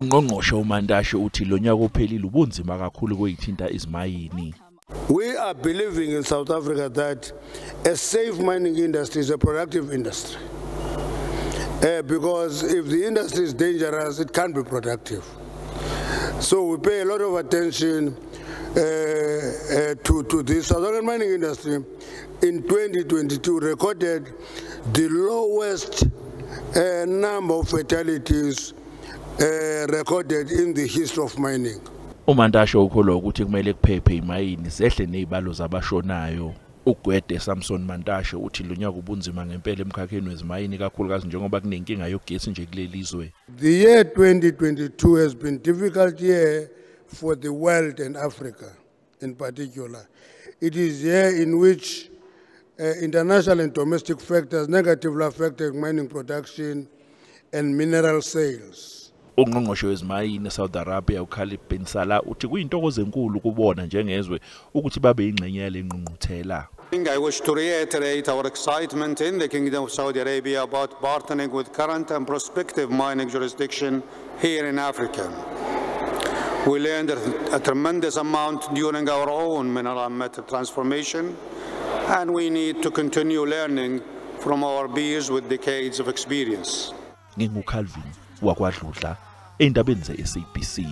Ungqongqoshe uMantashe uthi lo nyaka ophelile ubunzima kakhulu kwezithinta izimayini. We are believing in South Africa that a safe mining industry is a productive industry. Because if the industry is dangerous, it can't be productive. So we pay a lot of attention to the South African mining industry. In 2022 recorded the lowest number of fatalities recorded in the history of mining. UMantashe ukholwa ukuthi kumele kuphephe imayini zehle nezibalo zabashonayo. UGwede Samson Mantashe uthi lo nyaka ubunzima ngempela emkhakheni wezimayini, kakhulukazi njengoba kunenkinga yogesi nje kuleli zwe. The year 2022 has been difficult year for the world and Africa in particular. It is a year in which international and domestic factors negatively affected mining production and mineral sales. Ungqongqoshe wezimayini eSaudi Arabia uKhalid bin Salah uthi kuyintokozo enkulu kubona njengezwe ukuthi babe ingxenye yale ngqungquthela. I wish to reiterate our excitement in the Kingdom of Saudi Arabia about partnering with current and prospective mining jurisdiction here in Africa. We learned a tremendous amount during our own mineral and metal transformation, and we need to continue learning from our peers with decades of experience. NginguCalvin wakwaDludla endabeni ze-SABC.